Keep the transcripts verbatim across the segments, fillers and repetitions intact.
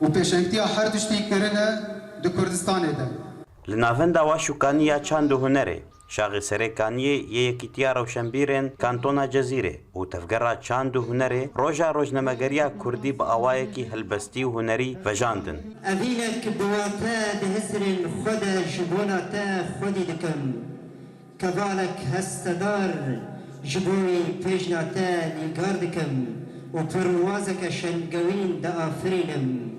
û pêşengtiya her tiştî kirine di Kurdistanê de. Li Navenda Waşûkanî ya Çand û Hunerê, Şaxê Serêkaniyê yê Yekîtiya Rewşenbîrên Kantona Cezîrê û Tevgera Çand û Hunerê Roja Rojnamegeriya Kurdî bi awayekî helbestî û hunerî vejandin. Evînek bi wate di hizrên xwe de ji bona te xwedî dikim. Kevalek hestedar ji bo wî pêjna te nîgar dikim û perwazeke şengewîn diafirînim.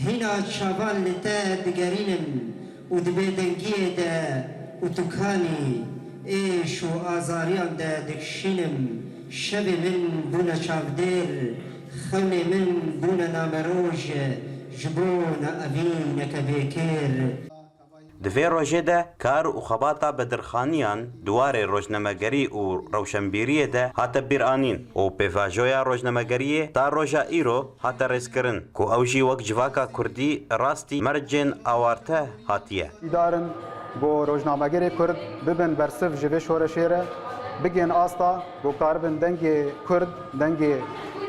Hîna çavan li te digerînim û di bêdengiyê de û tukanî êş û azariyan de dikişînim. Şevê min bûne çavdêr, xewnê min bûne nameroj, ji bo neevîneke bêkêr. Di vê rojê de kar û xebata Bedirxaniyan di warê rojnamegerî û rewşenbîriyê de hate bîranîn û pêvajoya rojnamegeriyê ta roja îro hate rêzkirin, ku ew jî wek civaka kurdî rastî mercên awarte hatiye. Îdarin ku rojnamegerê kurd bibin bersiv ji vê şoreşê re, bigên asta ku karibin dengê kurd, dengê,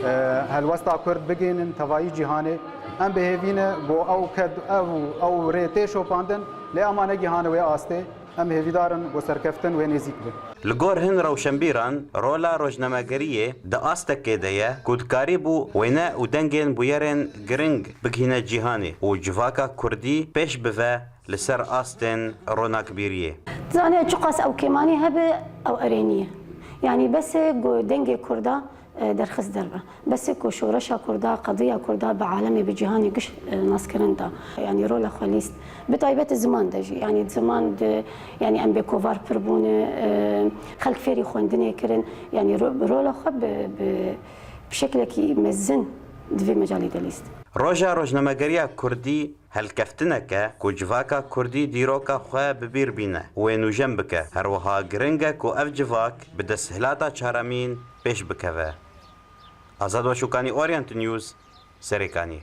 e, helwesta kurd bigênin tevayî cîhanê. Em bi hêvî ne ku ew ked, ew, ew rê tê şopandin, lê ema negihane wê astê. Em hêvîdar in ku serkeftin wê nêzîk be. Li gor hin rewşenbîran, rola rojnamegeriyê di astekê de ye ku dikarîbû wêne û dengên bûyerên giring bigihîne cîhanê û civaka kurdî pêş bive li ser astên ronakbîriyê. Dizane çiqas ew kêmanî hebe, ew erê niye. Yanî bes e ku dengê kurda, e, derxist derve. Bes e ku şoreşa kurda, qediya kurda bi alemê, bi cîhanê giş, e, naskirin da. Yanî rola xwe lîst. Bi taybet ziman de jî. Yanî ziman de, yanî em bêkovar pir bûne, e, xelk fêrî xwendinê kirin. Yanî ro-, rola xwe bi, bi, bi şeklekî mezin di vê mecalê de lîst. Roja Rojnamegeriya Kurdî helkeftineke ku civaka kurdî dîroka xwe bi bîr bîne û wê nûjen bike. Her wiha giring e ku ev civak bi desthilata çaremîn pêş bikeve. Azad Weşûkanî, Orient News, Serêkaniyê.